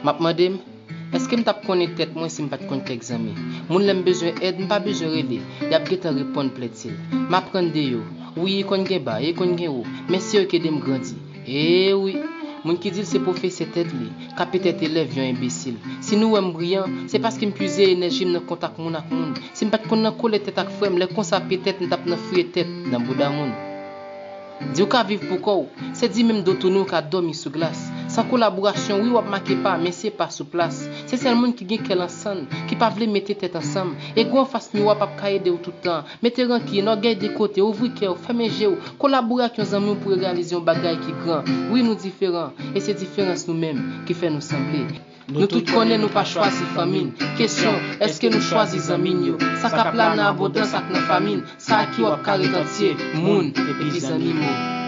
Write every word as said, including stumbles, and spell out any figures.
M ap mande m, èske m t ap konnen tèt mwen si m pa t konn kèk zanmi? Moun lè m bezwen èd, m pa bezwen rele, y ap gentan reponn plenti l. M aprann de yo. Wi, e konn gen ba, e konn gen wo, men se yo k ede m grandi. E wi, moun ki di l se pwofesè tèt li, ka petèt elèv yon enbesil. Si nou wè m briyan, se paske m pize enèji m nan kontak moun ak moun. Si m pa t konn nan kole tèt ak frè m, lè konsa petèt m t ap nan fouye tèt nan bouda moun. Di w ka viv pou kò w, se di menm do tounen w ka dòmi sou glas. San kolaborasyon, wi, w ap make pa, men se pa sou plas. Se sèl moun ki gen kè lansann, ki pa vle mete tèt ansanm. Ego anfas miwa p ap ka ede w tout tan. Mete rankin, ògèy de kote, ouvri kè w, fèmen je w, kolabore ak yon zanmi w pou yo reyalize yon bagay ki gran. Wi, nou diferan, e se diferans nou menm ki fè nou sanble. Nou tout konnen nou pa chwazi fanmi n. Kesyon, èske nou chwazi zanmi n yo? Sa k ap la nan abondans ak nan famin, sa a ki w ap ka ret antye, moun epi zannimo.